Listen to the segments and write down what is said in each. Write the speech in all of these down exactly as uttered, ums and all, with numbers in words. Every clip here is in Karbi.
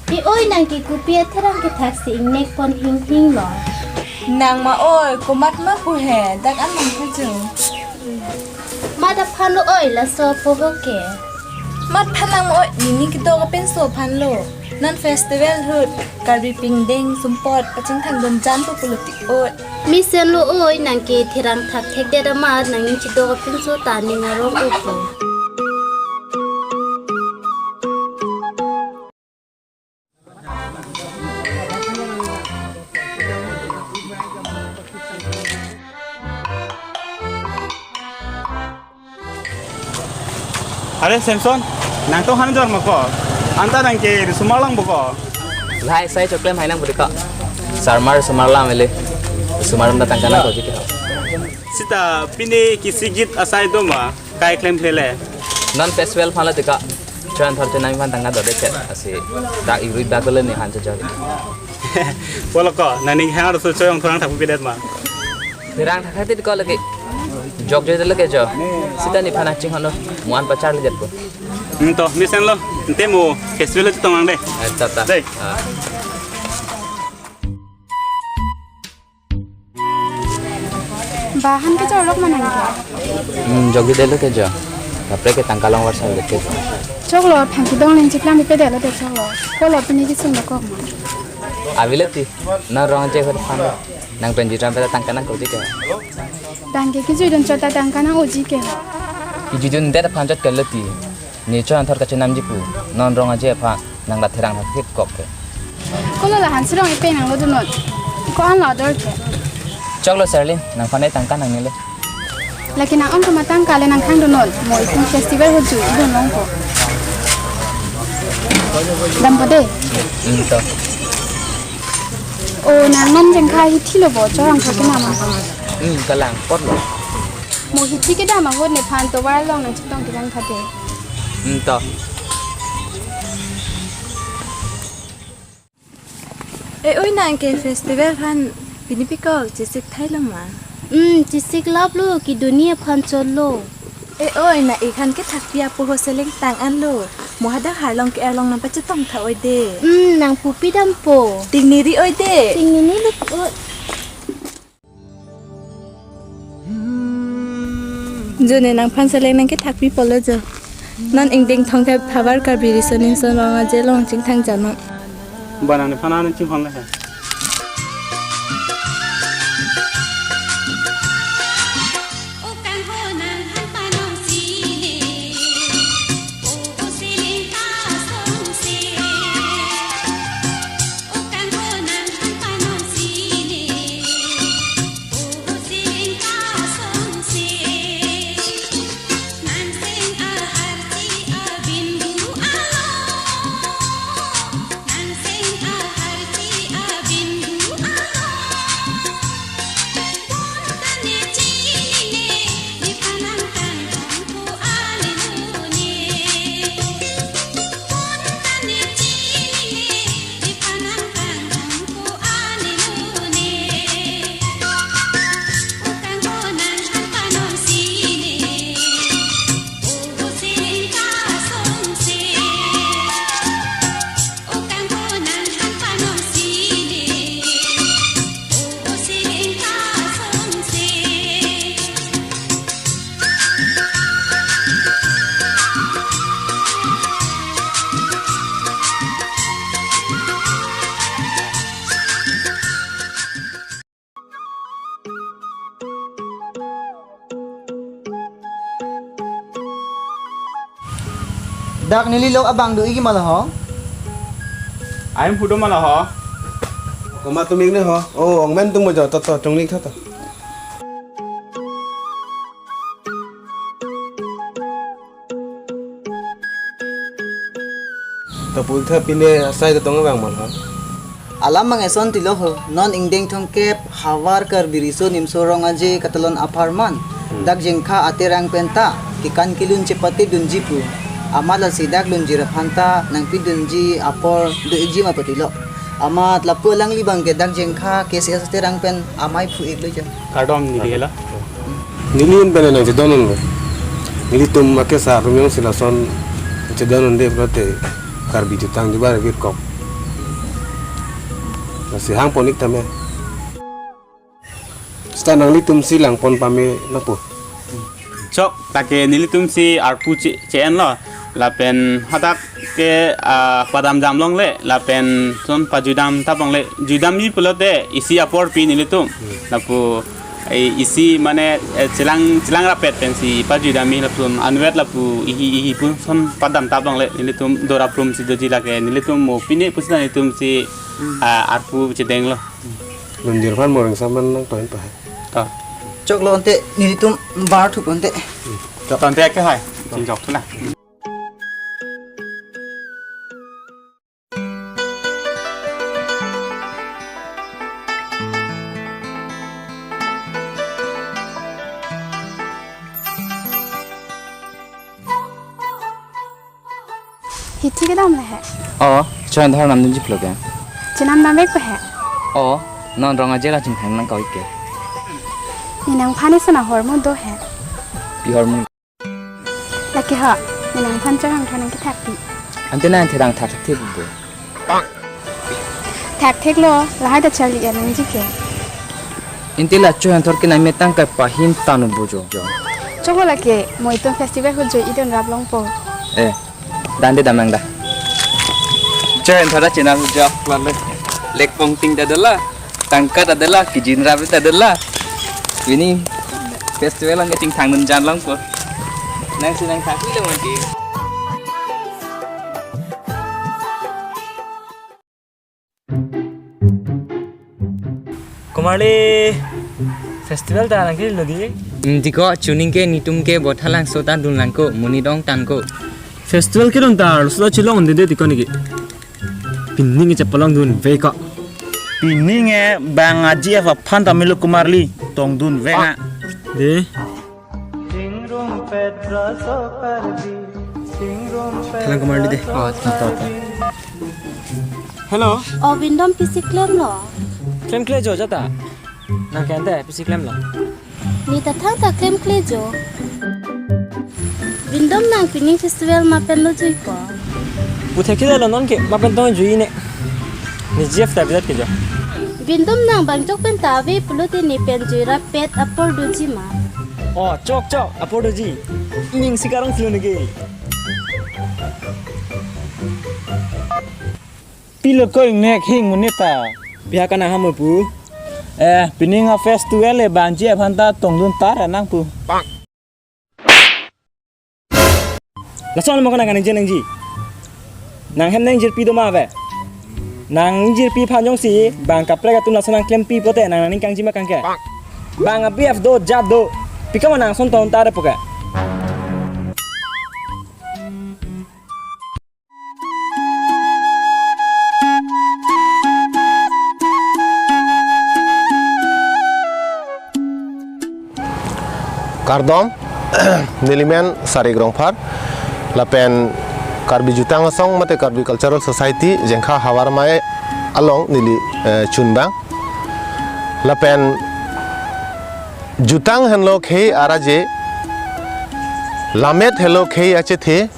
E oi, nang ke kopi atherang kethak si ingnek pon hinghing lo. Nang ma oi, komat ma pu he, dak an nang kejung. Mat aphan lo oi, laso apo ho ke. Mat aphan nang ma oi, nini kedo kapinso aphan lo. Non festival ahut, Karbi pingding sumpot, pachingthang dun jan pu pulote oi. Mesen lo oi, nang ke therang thak thekdet amat, nangning chido kapinso ta ning arong upo. Are Samson, nang tong han jor ma ko? Anta nang ke risomar lang bo ko? Lahai sai choklem hai nang budi ko. Sarmar risomar lang mele. Risomar anta tangka nang ko jike. Sita pini kesigit asai do ma? Kai klemkle le. Non festival aphan lo tiko. Choron thor chenam aphan tangka dodet chet. Asi dak irui bak le ne han chojor. Polo ko, nangning hang arso choyong thorang thak pidet ma. Therang thak thak tiko lagi. Jok jok lagi jo. Sita nephan nangchinghono. Mo-an pacharlidet ko. Hmm, to, mesen lo. Ante mo festival chetong lang de. Eh, ta, ta. Dei. Ah. Ba, han kechor lok ma nang ke? Hmm, jok jok delo ke jo. Kaprek ke tangka long varsal de ke jo. Choklo, aphan kedong ling chiklam pipe delo de choklo. Kolo pini kesung dokok ma. Avelo ti, non rong aje aphan. Nang pen jutram pen tangka nang ko jike. Tangke kejui dun chot ta tangka nang uji ke. Kejui dundet aphan chot ke lo ti. Ne choron thor kachenamji pu, non rong aje aphan, nang la therang thak thek kok ke. Kolo la han sirong ipe nang lo dunnon. Ko-an la order ke. Choklo Serlin, nangphan tangka nangnelo. Lake nang-ong komat tangka le nangkhang dunnon, mo itum festival ahut ju idun long ko. Dampo de. Hmm, to. O, nang non jengkha hithi lo bo, choron thor kenam ma. Hmm, kalang, apotlo. Mo hithi kedam ahut nephan tovar along nangchetong kejang tha de. Hmm, to. E oi, nang ke festival aphan pini pi kok chesik thai lo ma? Hmm, chesik lap lo, kedun ni aphan chot lo. E oi, nang ik han kethak pi apo ho seleng tang an lo. Mo hadak arlong ke arlong nang pachetong tha oi de. Hmm, nang pupi dampo. Ting neri oi de. Ting neri lo oi. Jone nangphan seleng nang kethak pi polo jo. Non ingdeng thongthep havar Karbi Riso Nimso Rong Aje along chingthang janon. Ba nang nephan nangchinghon le he. Dak neli lok abang do-ik ma la ho? Aim hudo ma la ho? Komat tum-ik ne ho? O, ong men tum mo jo, to to, chongnik tha to. To pultha pine asai ketong abang ma la ho? Alam mang eson tilo ho, non ingdeng thongkep, havar Karbi Riso Nimso Rong Aje katalon apharman. Hmm. Dak jengkha aterang penta, kekan kelun chepate dunji pu. Amat lasi dak lunjir aphanta, nangpi dunji apor do-ikji ma patilo. Amat lapu alangli abang ke dak jengkha, K C S aterang pen amei phu-ik lo jo. Kardom neli hela. Neli in pen nangchedondun lo. Nelitum akesa atum jongsi lason chedondunde pulote Karbi jutang jubar vir kok. Si hang pon-ik tame. Seta nanglitum si lang pon pame nangpo. Chok, lake nelitum si arpu che-, che-enlo. Lapen hadak ke, ah, padamdam longle. Lapen son pajuidam tap longle. Juidamji pulote isi apor pi nelitum. Lapu, eh, isi mane, eh, chelang, chelang rapet pensi pajuidamji lapu anvet lapu ihi, ihi pu son padam tap longle. Nelitum dora prum si doji lake. Nelitum mo pine pusita nelitum si, ah, arpu chedenglo. Lunjir aphan moreng saman nang toin pa hai. To. Choklo ante nelitum bar thup ante. To ante ke hai. Chingjok thu na. Hithi kedam le he. O, Chohenthor namdunji pulo ke. Chenam damvek ko he. O, non Rong Aje la chingthang nang kau-ik ke. Ne nangphan isi ahormu do he. Pi hormu? Lake ho, ne nangphan Chohenthor nangkethak pi. Ante nang therang thakthak thip bo. Thakthak lo, lahai ta charli ya nangji ke. Ante la Chohenthor ke nangmetang kapahin tanu bo jo. Choklo lake, mo itum festival ahut jui-idun rap longpo. Eh, dande damnang da. Chohenthor ta chenam jo, lale. Lekpong ting ta dola, tangka ta dola, kijin rap ta dola. Pini festival ang kachingthang nun jan longpo. Nang si nangthak pi lo mati. Komarli, festival ta nangkelo di? Hmm, tiko chuning ke netum ke Bothalangso ta dunlang ko, monit ong tan ko. Festival kedun ta, laso ta chelong dede tiko niki. Pining ke chepalong dunvek ko. Pining ke bang aji aphan ta melo Komarli, tong dunvek ha. De. Thalang Komarli de. Oh, ta, ta, ta. Hello. O Bindom, pisi klemlo? Klemkle jo jata. Nang ke ante pisi klemlo? Ne ta thangta klemkle jo. Bindom, nang pining festival ma pen lo jui ko? Puthek ke lo non ke ma pen tong jui ne. Ne G F ta bidat ke jo. Bindom, nang bang chok pen ta ave pulote ne pen jui rapet apor doji ma? Oh, chok chok, apor doji. Ning si karong silo neke. Pilo ko ingnek hing monit ta. Pihak kana hamu pu. Eh, pining a festival le bang G F aphan ta tongdun tar nang pu. Lason mo kana kaningje nangji. Nang hem nang jirpi do ma ave. Nang jirpi aphan jongsi bang kaprek atum lason nang klempi pote nang nangning kangji ma kangke. Bang a B F do jat do. Pi kama nang son ton ta re poke. Kardom, nelimen Sarik Rongphar, lapen Karbi Jutang Asong mate Karbi Cultural Society, Jengkha Havar Amei along neli, eh, chunbang. Lapen jutang henlo khei araje, lammet henlo khei achethe,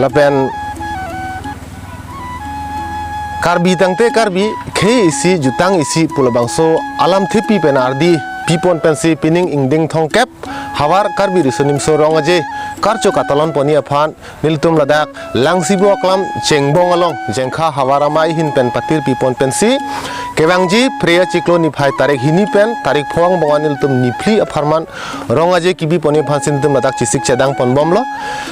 lapen Karbi tangte Karbi khei isi jutang isi pu labangso alam thepi pen ardi pipon pensi pining ingdeng thomkep Havar Karbi Riso Nimso Rong Aje karcho katalon poni aphan nelitum ladak Langsibo Aklam Chengbong along Jengkha Havar Amei ahin pen patir pipon pensi kevangji Phre achiklo niphai tarik hini pen tarik pho angbong an nelitum niphli apharman Rong Aje kibi poni aphansi nelitum ladak chesik chedang ponbomlo.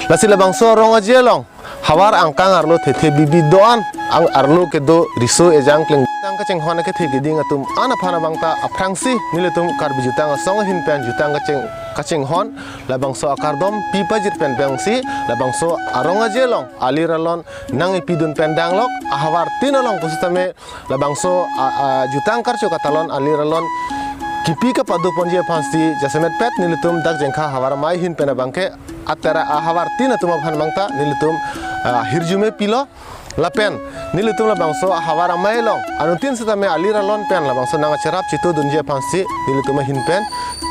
Lasi labangso Rong Aje along havar angkang arlo thethe bibi do-an, ang arlo kedo riso ejang kleng tang kachinghon akethe keding atum an aphan abang ta aphrangsi nelitum Karbi Jutang Asong ahin pen jutang kaching, kachinghon labangso akardom pi pajir pen pensi labangso a-Rong Aje along alir alon nang-ipidun pen danglok, ahavar tin along pusitame labangso a, a, jutang karcho katalon alir alon kipi kapado ponji aphansi jasemet pet nelitum dak Jengkha Havar Amei ahin pen abangke atera ahavar tin atum aphan abang ta nelitum, a, hirjume pilo lapen nelitum labangso ahavar amei along anuttin sitame alir alon pen labangso nang acherap chitudunji aphansi nelitum ahin pen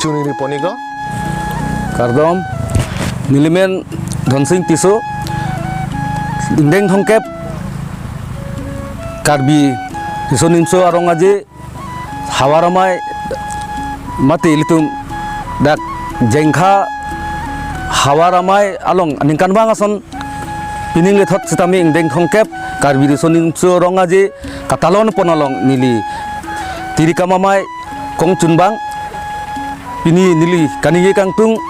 chuningri pon-iklo. Kardom, nelimen Dhonsing Tisso, ingdeng thomkep Karbi Riso Nimso Rong Aje Havar Amei mate ilitum dak Jengkha Havar Amei along aningkanvang ason pining lethot sitame ingdeng thomkep Karbi Riso Nimso Rong Aje katalon pon along neli Tirikam Amei kongchunbang pini neli kaningje kangtung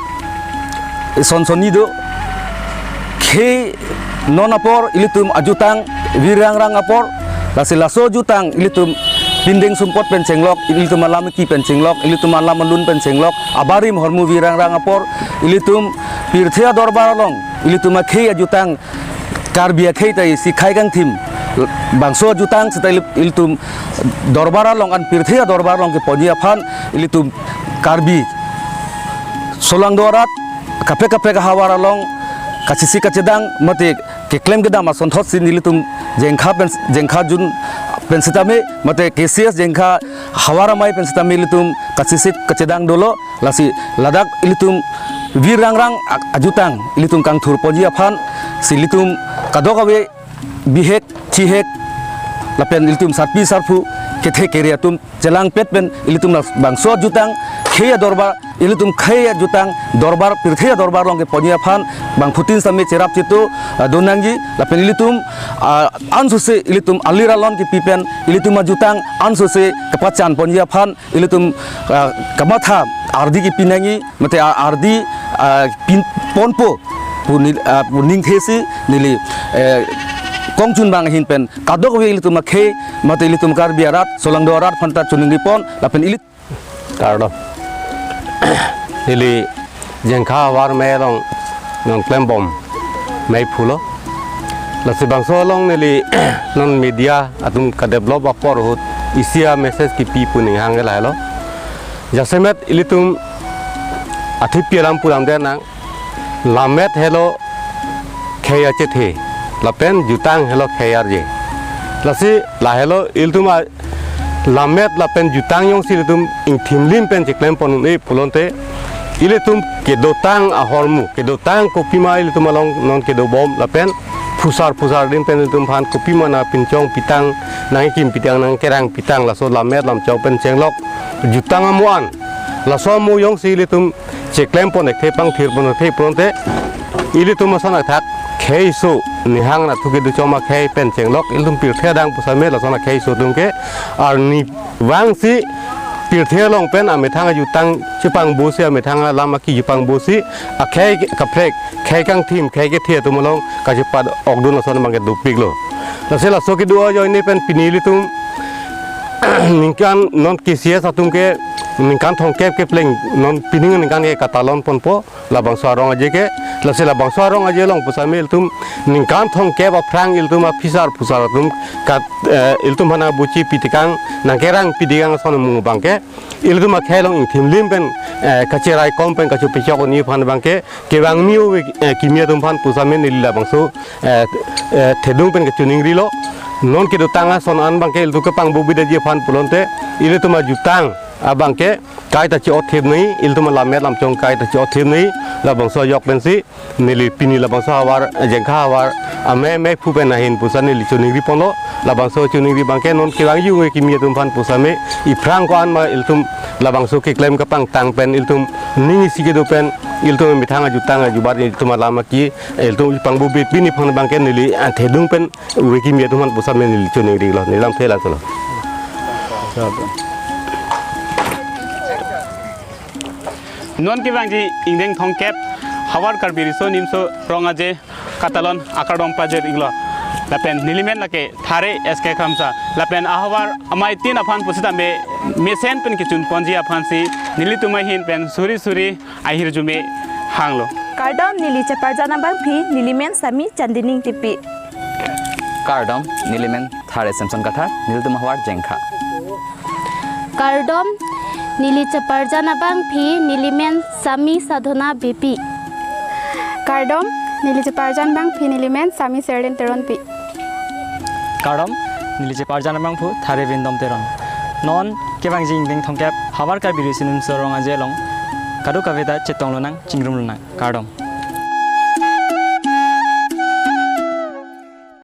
son sonni do. Khei non apor ilitum ajutang virrangrang apor, lasi laso ajutang ilitum pindeng sumpot pen chenglok, ilitum alam ki pen chenglok, ilitum alam alun pen chenglok, abarim ahormu virrangrang apor, ilitum pirthe adorbar along ilitum akhei ajutang, Karbi akhei ta isi khei kangthim, bangso ajutang seta ili-, ilitum dorbar along an pirthe adorbar along keponji aphan ilitum Karbi solangdo arat kaprek kaprek ahavar along kachesik kachedang mate keklem kedam asonthotsi nelitum Jengkha pen, Jengkha jun pen sitame mate K C S Jengkha Havar Amei pen sitame ilitum kachesik kachedang dolo. Lasi ladak ilitum virrangrang a-, ajutang ilitum kangthur ponji aphansi ilitum kadokave bihek chihek lapen ilitum sarpi sarpo kethe kere atum chelangpet pen ilitum labangso ajutang khei adorbar, ilitum khei ajutang dorbar, pirthe adorbar along keponji aphan bangphutin sitame cherap cheto, ah, donangji lapen ilitum, ah, ansose ilitum alir alon kepi pen ilitum ajutang ansose kepachan ponji aphan ilitum, ah, kamatha ardi kepi nangji mate, ah, ardi, ah, pin ponpo pu nel-, ah, pu ningthesi neli, eh, kongchunbang ahin pen kadokave ilitum akhei mate ilitum Karbi arat solangdo arat aphanta choningri pon lapen ili kardom. Neli Jengkha Havar Amei along non klembom meiphu lo. Lasi bangso along neli non media atum kadevelop apor ahut isi amessage kipi pu ning hang lahelo. Jasemet ilitum athipi alam puram de nang, lammet helo khei achethe lapen jutang helo khei arje. Lasi lahelo ilitum a lammet lapen jutang jongsi ilitum ingthimlim pen cheklem pon un-e pulote ilitum kedotang ahormu, kedotang kopima ilitum along non kedobom lapen phusar phusar adim pen ilitum aphan kopima nangpinchong pitang, nangkim pitang, nangkerang pitang, laso lammet lamchong pen chenglok jutang amo an. Laso amo jongsi ilitum cheklem pon ekthe pangthir pon ekthe pulote ilitum ason athak kheiso nihang nathu kedo choma khei pen chenglok ilitum pirthe adang pusitame lason akheiso atum ke arnivangsi pirthe along pen amethang ajutang chepangbosi, amethang alam aki chepangbosi, akhei kaprek, khei kangthim, khei kethe atum along kachepat okdun ason abangke dopiklo. Lasi laso kedo ajoine pen pini ilitum ningkan non K C S atum ke ningkan thomkep kepleng non pining ningkan ke katalon ponpo labangso arong aje ke. Lasi labangso arong aje along pusitame ilitum ningkan thomkep aphrang ilitum aphisar phusar atum kat, eh, ilitum aphan abuchi pitikang nangkerang pitikang ason mung abangke ilitum akhei along ingthimlim pen, eh, kacherai kom pen kachopechok un-e aphan abangke kevangmi ove, eh, kimi atum aphan pusitame neli labangso, eh, eh, thedung pen kachoningrilo. Non kedotang ason an abangke ilitum kepangbobi detji aphan pulote ilitum ajutang abangke kaita che-otthip noi, ilitum alammet lamchong kaita che-otthip noi, labangso ajok pensi neli pini labangso Havar, Jengkha Havar Amei meiphu pen ahin pusitame neli choningri ponlo. Labangso choningri abangke non kevangji ove kimi atum aphan pusitame iphrang ko-an ma ilitum labangso keklem kapangtang pen ilitum ning isi kedo pen ilitum methang ajutang ajubat ilitum alam aki ilitum pangbobi pini aphan abangke neli an thedung pen ove kimi atum aphan pusitame neli choningrilo, neli lamthe langsolo. Non kevangji ingdeng thomkep Havar Karbi Riso Nimso Rong Aje katalon akardom pajir-iklo. Lapen nelimen lake Thare S K Kramsa. Lapen ahavar amei tin aphan pusitame mesen pen kechun ponji aphansi nelitum ahin pen suri suri ahirjume hanglo. Kardom, neli cheparjan abangpi nelimen Sami Chandini Ingtipi. Kardom, nelimen Thare Samson Kathar, nelitum ahavar Jengkha. Kardom, neli cheparjan abangpi nelimen Sami Sadhona Beypi. Kardom, neli cheparjan abangpi nelimen Sami Serlin Teronpi. Kardom, neli cheparjan abangphu Thare Vindom Teron. Non kevangji ingdeng thomkep Havar Karbi Riso Nimso Rong Aje along kadokaveta chetong lonang, chingrum lonang. Kardom.